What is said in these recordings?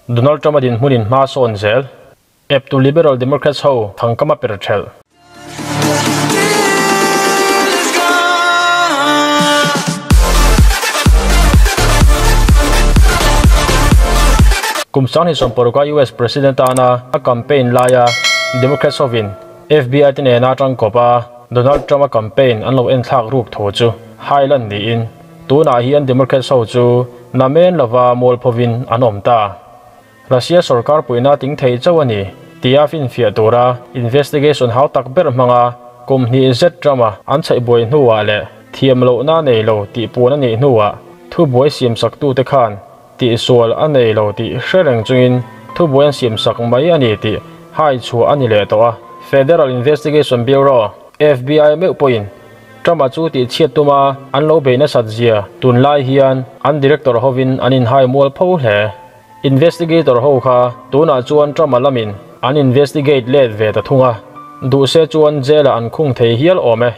Donald Trump-a dinhmunin hma sawn zel. Eptu Liberal Democrats ho thangkam a per thelh. Kum 2026-a US President atana a campaign laia Democrats hovin FBI te nena tangkawp a Donald Trump-a campaign an lo enthlak ruk thu chu hailan niin tunah hian Democrats ho chu namen lova mualphovin an awm ta. Russia sorkar puihna ting thei chauh a ni tia finfiah tura investigation hau tak ber hmanga kum hnih zet Trump-a an chhaihbuai hnuah leh thiam lohna nei lo tih puan a nih hnuah thubuai siamsaktute khan tihsual a nei lo tih hre reng chungin thubuai an siamsak mai a ni tih hai chhuah a ni leh tawh a. Federal Investigation Bureau, FBI, meuh pawhin Trump-a chu tihchhiat tuma an lo beih nasat zia tunlai hian an director hovin an inhai mual pho hle. Investigator ho kha tunah chuan Trump-a lamin an investigate let ve ta thung a, duh se chuan jail-ah an khung thei hial awm e.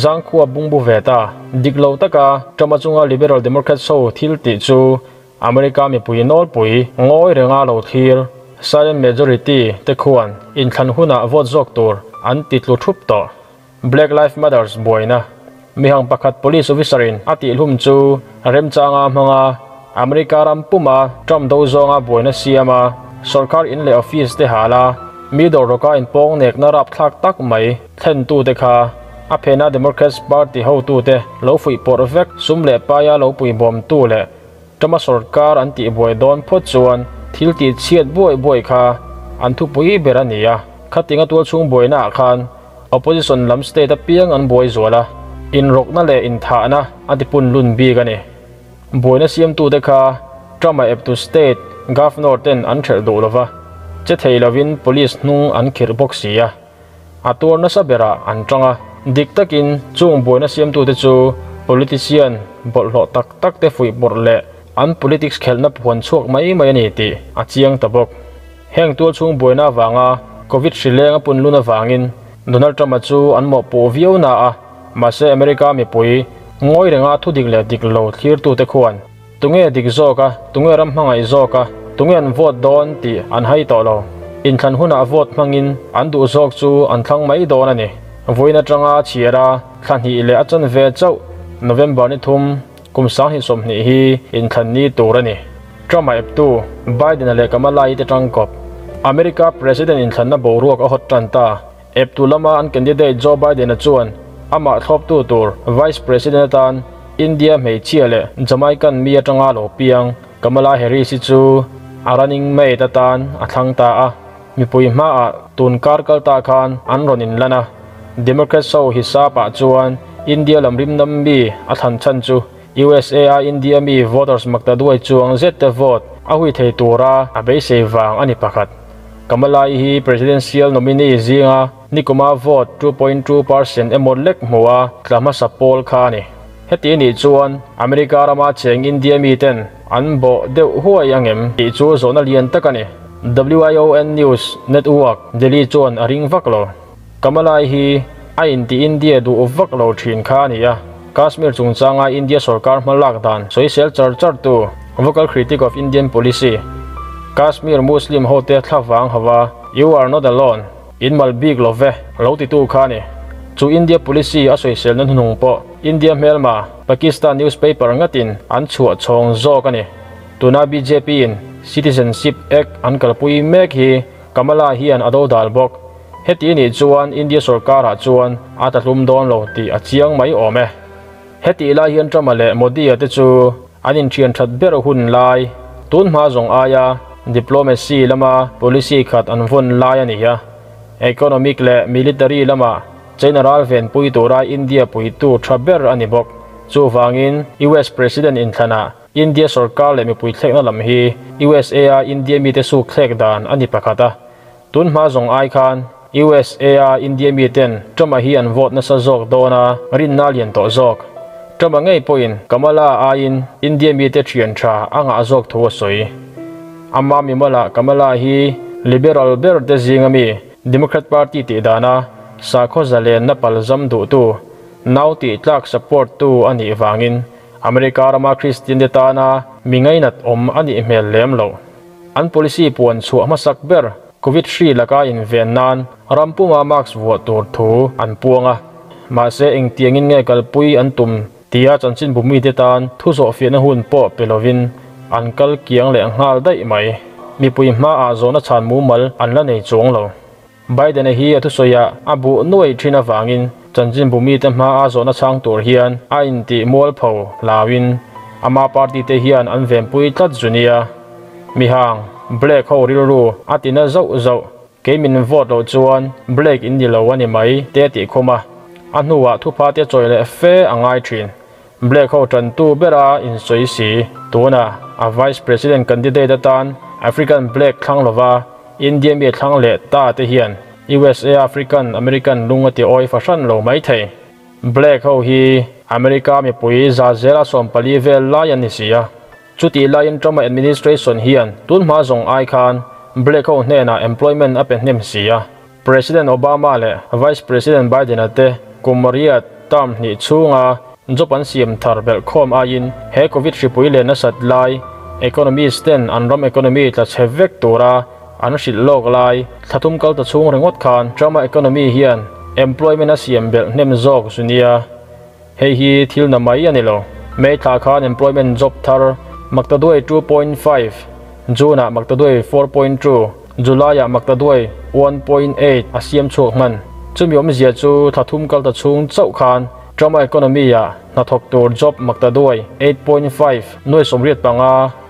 Zangkhua bungbu ve ta. Dik lo taka Trump-a chunga Liberal Democrats ho thil tih chu America mipui nawlpui ngawi renga lo thlir, silent majority, te khuan inthlan hunah vote zawk tur an ti tlu thup tawh. Black Lives Matters buaina mihang pakhat police officer in a tihhlum chu remchanga hmanga America ram puma Trump do zawnga buaina siam a, sorkar in leh office te hal a, mi dawr rawka inpawng nekna rapthlak tak mai thlentute kha a phena Democrats party hotute lo fuihpawrh vek sum leh paia lo puibawmtu leh Trump-a sorkar an tihbuai dawn phawt chuan thil tihchhiat buai buai kha an thupui ber a ni a, khatinga tualchhung buainaah khan Opposition lam state apiang an buai zual a, inrawkna leh inthahna a tipun lun bik a ni. Buaina siamtute kha Trump-a eptu state governor ten an ṭhelh duh lova, che thei lovin police hnung an khirh bawk si a, a tuar nasa berah an ṭang a. Dik takin chung buaina siamtute chu politician bawlhhlawh tak tak te fuihpawrh leh an politics khelhna phuan chhuak mai mai a ni tih a chiang ta bawk. Heng tualchhung buaina avanga Covid hri leng a punlun avangin Donald Trump-a chu an mawhpuh viau na a, mahse America mipui ngawi renga thu dik leh dik lo thlirtute khuan tunge dik zawk a, tunge ram hmangaih zawk a, tunge an vote dawn tih an hai tawh lo. Inthlan hunah vote hmangin an duh zawk chu an thlang mai dawn a ni. Vawiin atanga chhiar a thla hnih leh a chanve chauh November ni thum kum 2020 hi inthlan ni tur a ni. Trump-a eptu, Biden-a leh Kamala-i te tangkawp. America President inthlanna boruak a hawt tan ta. Eptu lama an candidate Joe Biden-a chuan amah thlawptu tur Vice President atan India hmeichhia leh Jamaican mi atanga lo piang Kamala Harris-i chu a running mate atan a thlang ta a. Mipui hmaah tun kar kal ta khan an rawn inlan a. Democrats ho hisapah chuan India lam rimnam mi a thlan chhan chu USA a India mi voters maktaduai chuang zet te vote a hui thei tura a beisei vang a ni pakhat. Kamala-i hi presidential nominee zinga nikuma vote 2.2% emaw lek hmu a tla hmasa pawl kha a ni. Heti nih chuan America rama cheng India mi ten an bawh deuh huai angem tih chu zawhna lian tak a ni. WION News Network, Delhi chuan a ring vak lo. Kamala-i hi a inti India duh vak lo thin kha a ni a, Kashmir chungchanga India sorkar hma lak dan sawisel char char tu, vocal critic of Indian policy, Kashmir Muslim hote thlavang hova You are not alone, in mal bik lo ve, lo titu kha a ni. Chu India policy a sawiselna hnuhnung pawh India hmelma Pakistan newspaper ngatin an chhuah chhawng zawk a ni. Tuna bjp in Citizenship Act an kalpui mek hi Kamala hian a dodal bawk. Heti nih chuan India sorkarah chuan a tlahlum dawn lo tih a chiang mai awm e. Hetih lai hian Trump-a leh Modi-a te chu an inthian that ber hun lai, tun hma zawng aia diplomacy lama policy khat an vawn lai a ni a. Economic leh military lama China ral venpui tura India puitu tha ber a ni bawk. Chuvangin US President inthlanah India sorkar leh mipui thlekna lam hi USA a India mite suk thlek dan a ni pakhat a. Tun hma zawng ai khan USA a India miten Trump-a hi an vote nasa zawk dawn a, rinna a lian tawh zawk. Trump-a ngei pawhin Kamala aiin India mite thian tha a ngah zawk thu a sawi. Ama mimala Kamala hi liberal ber te zinga mi Democrat Party tih dana sakhaw zalenna palzam duhtu, nau tih tlak support tu a nih vangin America rama Kristian te tana mi ngainat awm a nih hmel lem loh. An policy puan chhuah hmasak ber Covid hri laka inven nan ram puma mask vuah tur thu an puang a, mahse engtiangin nge kalpui an tum tia chanchinbu mite tan thu zawhfiahna hun pawh pe lovin an kal kiang leh nghal daih mai. Mipui hmaah zawhna chhan mumal an la nei chuang lo. Biden-a hi a thusawiah a buh nuai thin avangin chanchinbu mite hmaa zawhna chhang tur hian a intih mualpho hlauin ama party te hian an venpui tlat zu nia. Mihang, Blake ho rilru a ti na zauh zauh. Kei min vote loh chuan Blake in ni lo a ni mai te tih khum a. A hnuah thupha te chawi leh fe a ngai thin. Blake ho tantu bera insawi si. Tunah a Vice President candidate atan African Blake thlang lova India mi thlang leh ta te hian USA African American lung a ti awi fahran lo mai thei. Blake ho hi America mipui za zela 14 vel lai an ni si a. Chutih laiin Trump administration hian tun hma zawng ai khan Blake ho hnenah employment a pe hnem si a. President Obama leh Vice President Biden-a te kum riat term hnih chhunga job an siam thar belh khawm aiin he Covid hripui leh nasat lai economist ten an ram economy tla chhe vek tura an hrilh lawk lai thlathum kal ta chhung ringawt khan Trump economy hian employment a siam belh hnem zawk zu nia. Hei hi thil na mai a ni lo. May thla khan employment job thar maktaduai 2.5, June-ah maktaduai 4.2, July-ah maktaduai 1.8 a siam chhuak hman. Chumi awmzia chu thlathum kal ta chhung chauh khan Trump economy-ah hnathawk tur job maktaduai 8.5 nuai 85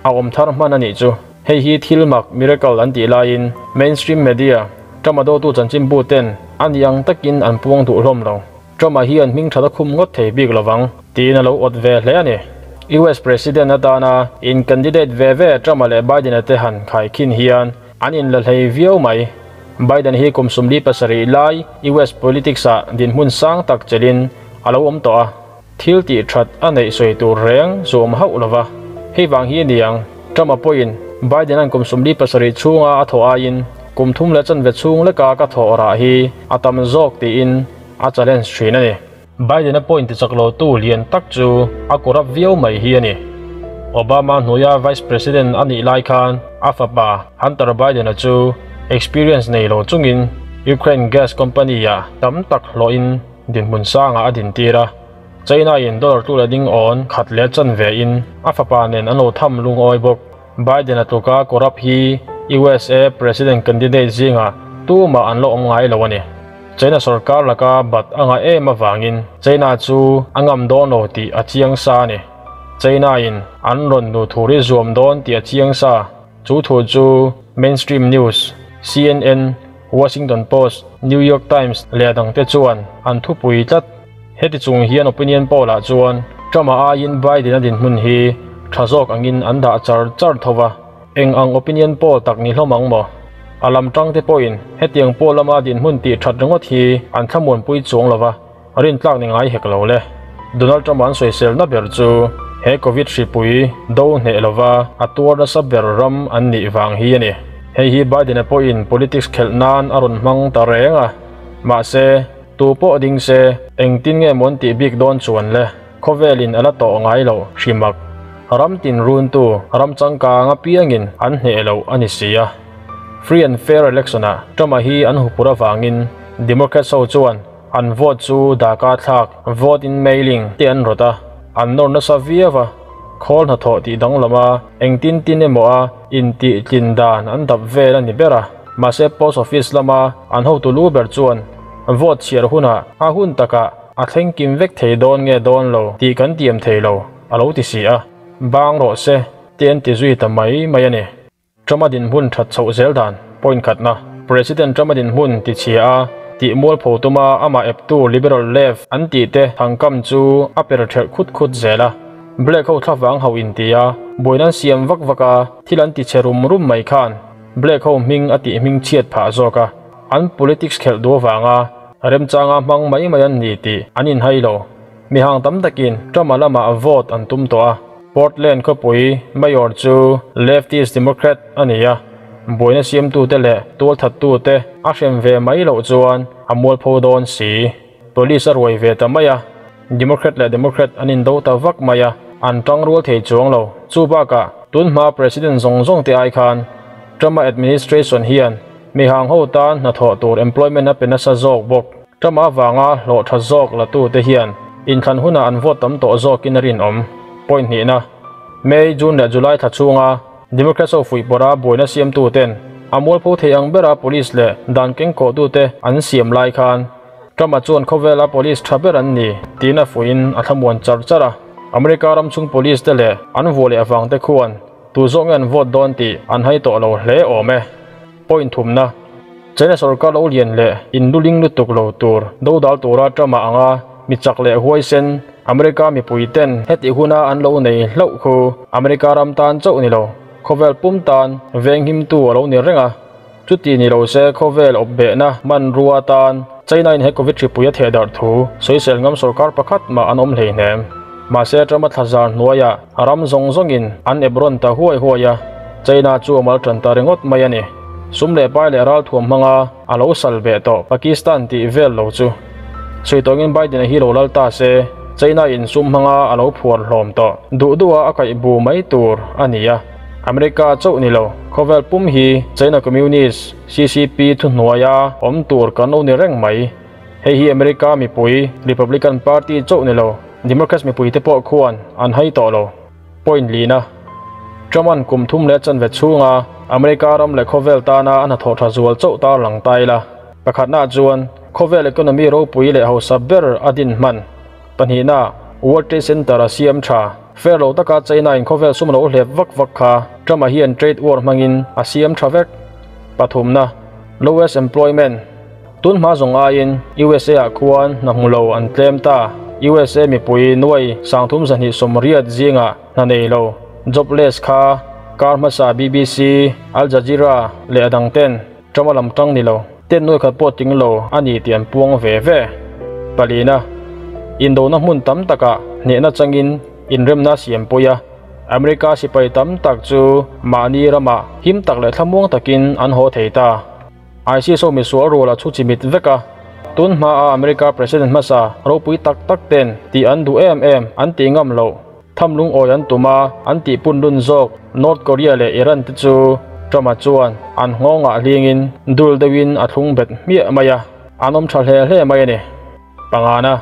a awm thar hman a nih chu. Hei hi thil mak miracle an tih laiin mainstream media Trump a dotu chanchinbu ten a ni ang takin an puang duh hlawm lo. Trump a hian hming that a khum ngawt thei bik lovang tiin a lo awt ve hle a ni. US President atana in candidate ve ve Trump a leh Biden a te han khaikhin hian an in la hlei viau mai. Biden hi kum 37 lai US politics ah dinhmun sang tak chelin a lo awm tawh a. Thil tih that a neih sawi tur reng zuam hauh lova. Hei wang hi niang Trump a pawhin Biden an kum 37 chhunga a thaw aiin kum thum leh chanve chhung leka ka thaw rah hi a tam zawk tiin a challenge thin a ni. Biden a point chak lo tu lian tak chu a corrupt viau mai hi a ni. Obama hnuaia Vice President ani lai khan a fapa Hunter Biden a chu experience nei lo chungin Ukraine gas company a tam tak hloin dinhmun sanga a din tira. China in dollar tu la ding on khat le chan ve in a fapa nen an lo tham lung oi bawk. Biden a tuka corrupt hi USA President candidate zinga tu ma an lo awm ngai lo ani. China sarkar laka bat anga em awangin China chu angam dawn lo ti a chiang sa ni. China in an ron nu thuri zuam dawn ti a chiang sa. Chu thu chu mainstream news CNN, Washington Post, New York Times leh dang te chuan an thu pui tlat. Heti chung hian opinion poll ah chuan Trump a aiin Biden a dinhmun hi tha zawk angin an dah char char thova. Eng ang opinion poll tak ni hlawm ang maw? A lam tang te pawhin hetiang poll lama dinhmun tih that ringawt hi an thlamuan pui chuang lova rin tlak ni ngai hek lo le. Donald Trump an sawisel na ber chu he Covid hripui do hneh lova a tuar nasa ber ram an nih wang hi ani. Hei hi Biden a pawhin politics khelh nan a rawn hmang ta reng a. Mahse tu pawh ding se engtin nge mawn tih bik dawn chuan le khawvelin ala tawh ngai lo hrimak. Ram tin run tu ram changkang a piangin an hneh lo ani si a. Free and fair election a Trump a hi an hupur awangin Democrats ho chuan an vote chu daka thlak vote in mailing te an rot a. An nor nasa viawa khawl hna thaw tih dang lama engtin tin emaw a in tih tlin dan an dap vel ani bera. Mahse post office lama an ho tu lu ber chuan vote chhiar huna a hun taka a thleng kim vek thei dawn nge dawn lo tih kan tiam thei lo a lo ti si a. Bang rawh se te an ti zui ta mai mai ani. Trump a dinhmun that chhoh zel dan point khatna President Trump a dinhmun ti chhia a tih mual pho tuma ama eptu liberal left an tih te thangkam chu a per thelh khut khut zel a. Black ho thlawang ho in ti a buainan siam vak vaka thil an ti che rum rum mai khan Black ho hming a tih hming chhiat phah zawk a. An politics khelh du awanga remchanga hmang mai mai an ni tih an in hai lo. Mi hang tam takin Trump a lama vote an tum tawh a. Portland khawpui mayor chu leftist Democrat ani a. Buaina siam tu te leh tual that tu te a hrem ve mai loh chuan a mual pho dawn si. Police a ruai ve ta mai a. Democrat leh Democrat an in do ta vak mai a. An tang rual thei chuang lo. Chu bakah tun hma president zong zong te ai khan Trump-a administration hian mihang ho tan hnathawh tur employment a pe nasa zawk bawk. Trump-a avanga hlawh tha zawk la tu te hian inthlan hunah an vote tam tawh zawkin a rinawm. Point hnihna, May, June leh July thla chhunga Democrats ho fuihpawrha buaina siamtu ten a mualpho thei ang bera police leh dan kengkawhtute an siam lai khan Trump-a chuan khawvela police tha ber an ni tiin a fuihin a thlamuan char char a. America ram chung police te leh an vuah leh avangte khuan tu zawk nge an vote dawn tih an hai tawh lo hle awm e. Point thumna, China sorkar lo lian leh inluling lutuk lo tur dodal tura Trump-a anga mi chak leh huaisen America mipui ten hetih huna an lo nei hlauh khu America ram tan chauh ni lo, khawvel pum tan venghimtu a lo ni reng a. Chuti ni lo se khawvel awpbehna hmanrua atan China in he Covid hripui a theh darh thu sawisel ngam sorkar pakhat mah an awm hleihnem. Mahse Trump a thlazar hnuaiah a ram zawng zawngin an ep rawn ta huai huai a, China chu a mal tan ta ringawt mai a ni. Sum leh pai leh ralthuam hmanga a lo sal beh tawh Pakistan tih vel lo chu. Sawi tawngin Biden-a hi lo lal ta se China in sum hmanga a lo phuar hlawm tawh duh duha a kaih bu mai tur a ni a. America chauh ni lo, khawvel pum hi China Communist, CCP, thuhnuaia awm tur kan lo ni reng mai. Hei hi America mipui, Republican Party chauh ni lo, Democrats mipuite pawh khuan an hai tawh lo. Point lina, Trump-a'n kum thum leh chanve chhunga America ram leh khawvel tana a hnathawh tha zual chauh tar lang ta ila. Pakhatnaah chuan khawvel economy ropui leh hausa ber a din hman. Pahnihna, World Trade Center a siam tha. Fair lo taka China in khawvel sum lo hlep vak vak kha Trump-a hian trade war hmangin a siam tha vek. Pathumna, Lowest employment. Tun hma zawng aiin USA ah khuan hna hmu lo an tlem ta. USA mipui nuai 3280 zingah hna nei lo, jobless, kha kar hmasa BBC, Al Jazeera leh a dang ten Trump-a lam tang ni lo, ten nuai khat pawh ting lo a ni tih an puang ve ve. Palina, Indona hmun tam takah hnehna changin inremna a siampui a, America sipai tam tak chu mahni ramah him tak leh thlamuang takin an haw thei ta. ISIS ho misual rual a chhu chimit vek a, tun hmaa America President hmasa ropui tak tak ten tih an duh em em an tih ngam loh. Tham lungawi an tum a, an tih pun lun zawk North Korea leh Iran te chu Trump-a chuan an nghawngah hlingin dul deuhin a thlung bet hmiah mai a, an awm tha hle hle mai a ni. Pangana,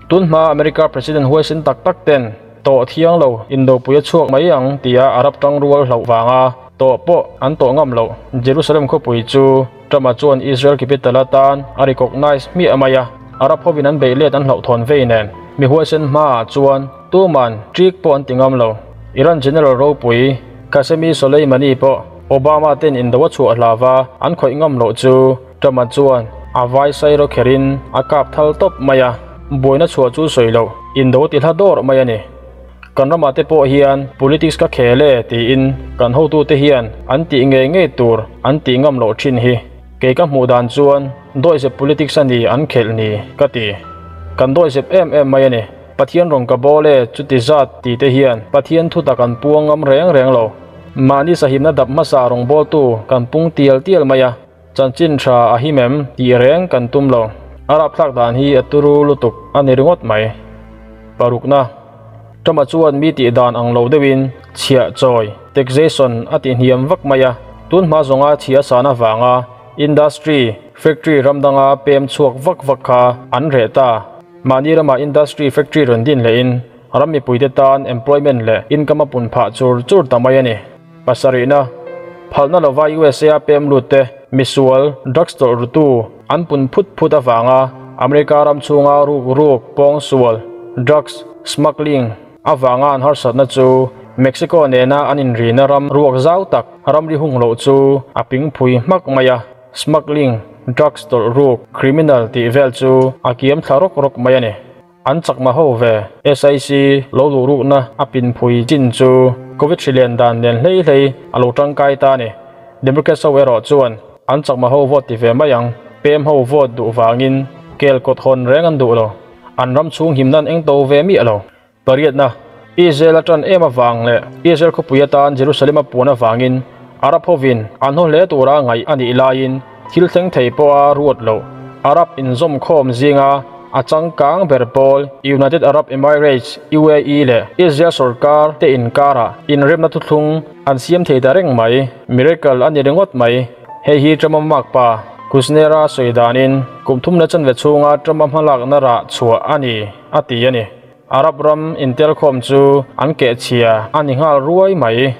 tun hma America President huaisen tak tak ten tawh thiang lo indopui a chhuak mai ang tia Arab tangrual hlauh vanga tawh pawh an tawh ngam loh Jerusalem khawpui chu Trump-a chuan Israel capital atan a recognize hmiah mai a, Arab hovin an beih let an hlauhthawn vei nen mi huaisen hmaah chuan Tuman ṭik pawh an ti ngam lo. Iran General ropui Qasemi Soleimani pawh Obama ten indo a chhuah hlava an khawih ngam loh chu Trump-a chuan a vai sairo kherin a kap thal tawp mai a, buaina chhuah chu sawi loh indo ti hla dawrh mai a ni. Kan ramah te pawh hian politics ka khel e tiin kan hotute hian an tih ngei ngei tur an tih ngam loh thin hi. Kei ka hmuh dan chuan dawihzep politics a ni an khelh ni ka ti. Kan dawihzep em em mai a ni. Pathian rawn ka bawl e, chuti zat ti te hian Pathian thutak an puang ngam reng reng lo. Mahni sahimna dap hmasa rawngbawltu kan pung tial tial mai a, chanchin tha a him em tih reng kan tum lo. A rapthlak dan hi a turu lutuk a ni ringawt mai. Parukna, Trump-a chuan mi tih dan ang lo deuhin chhiah chawi, taxation, a tih hniam vak mai a, tun hma zawnga chhia san avanga industry, factory ram danga pem chhuak vak vak kha an reh ta. Mahni ramah industry factory rawn din lehin ram mipuite tan employment leh income a pun phah chur chur ta mai a ni. Pasarihna, Phalna lova USA a pem lut te misual, drugs tawlh rutu an pun phut phut avanga America ram chhunga ruk ruk, pawngsual, drugs smuggling avanga an harsatna chu Mexico nena an inrina ram ruak zau tak ramri hung loh chu a ping phui hmak mai a. Smuggling, drugs tawlh ruk, criminal tih vel chu a kiam thla rawk rawk mai a ni. An chakma ho ve, SIC lo luh rukna a pin phui chin chu Covid hri lian dan nen hlei hlei a lo tangkai ta a ni. Democrats ho erawh chuan an chakma ho vote ti ve mai ang, pem ho vote duh vangin kel kawt hawn reng an duh lo. An ram chhung him nan eng to ve miah lo. Pariatna, Israel a ṭan em avang leh Israel khawpui atan Jerusalem a puan avangin Arab hovin an haw hle tura ngaih a nih laiin thil thleng thei pawha ruat loh Arab inzawmkhawm zinga A changkang ber pawl United Arab Emirates, UAE, leh Israel sorkar te inkarah inremna thuthlung an siam thei ta reng mai. Miracle a ni ringawt mai. Hei hi Trump-a makpa Kushner-a sawi danin kum thum leh chanve chhunga Trump-a hmalakna rah chhuah a ni, a ti a ni. Arab ram intelkhawm chu an kehchhia a ni nghal ruai mai.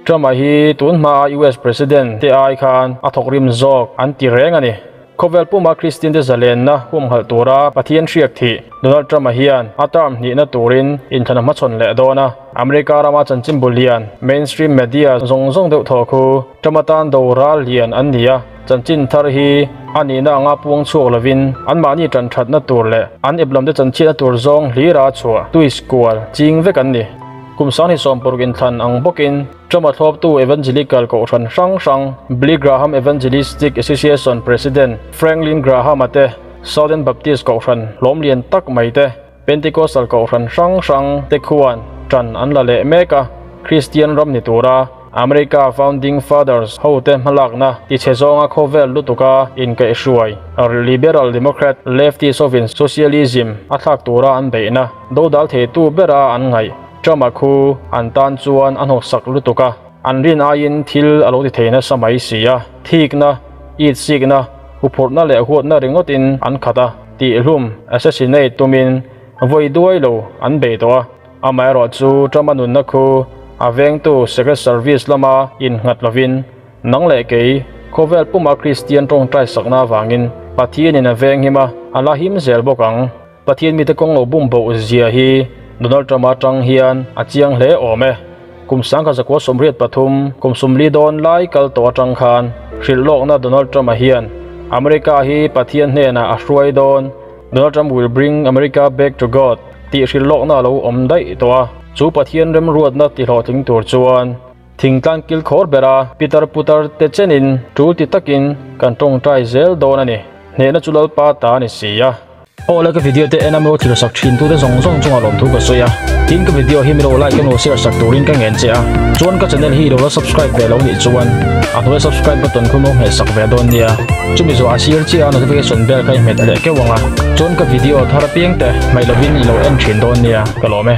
Trump-a hi tun hmaa US President te ai khan a thawkrim zawk an ti reng a ni. Khawvel puma Kristian te zalenna humhalh tura Pathian hriak thih Donald Trump-a hian a term hnihna turin inthlan a hmachhawn leh dawn a. America rama chanchinbu lian, mainstream media, zawng zawng deuh thaw khu Trump-a tan do ral lian an ni a. Chanchin thar hi a nihna anga puang chhuak lovin anmahni tan thatna tur leh an eplam te chanchhiatna tur zawng hlira chhuah twist kual ching vek an ni. Kum sangni sawmpuruk inthlan ang bawkin Trump-a thlawptu Evangelical Kohhran hrang hrang, Billy Graham Evangelistic Association President Franklin Graham-a te, Southern Baptist Kohhran hlawm lian tak mai te, Pentecostal Kohhran hrang hrang te khuan tan an la leh mek a, Kristian ram ni tura America Founding Fathers hote hmalakna tichhe zawnga khawvel lutuka inkaihhruai Liberal Democrat Leftist hovin Socialism a thlak tura an beihna dodal theitu bera an ngaih. Trump-a khu an tan chuan a hnawksak lutuk a, an rin aiin thil a lo ti thei nasa mai si a, thikna, itsikna, huphurhna leh huatna ringawtin an khat a, tihhlum, assassinate, tumin vawi duai lo an bei tawh a. Amaherawhchu Trump-a nunna khu a vengtu Secret Service lama innghat lovin nang leh kei khawvel puma Kristian tawngtai sakna avangin Pathianin a venghim a, a la him zel bawk ang. Pathian mite kawng lo bum boh zia hi Donald Trump atang hian a chiang hle awm e. Kum 1983 kum sumli dawn lai kal tawh atang khan hrilh lawkna Donald Trump-a hian America hi Pathian hnenah a hruai dawn, Donald Trump will bring America back to God, tih hrilh lawkna a lo awm daih tawh a. Chu Pathian remruatna tihlawhtling tur chuan thingtlang kil khawr bera pitar putar te chenin tul ti takin kan tawngtai zel dawn a ni. Hnehna chu Lalpa ta a ni si a. Aw le ka video te en a milo thlir sak thin tute zawng zawng chungah lawmthu ka sawi a, tin ka video hi milo like emaw share sak turin ka ngen che a, chuan ka channel hi ilo la subscribe ve lo nih chuan a hnuaia subscribe button khu milo hmeh sak ve dawn nia, chumi zawh a sir chiah a notification bell kha i hmet leh keuh ang a, chuan ka video thar apiang te hmaih lovin ilo en thin dawn nia, ka lawm e.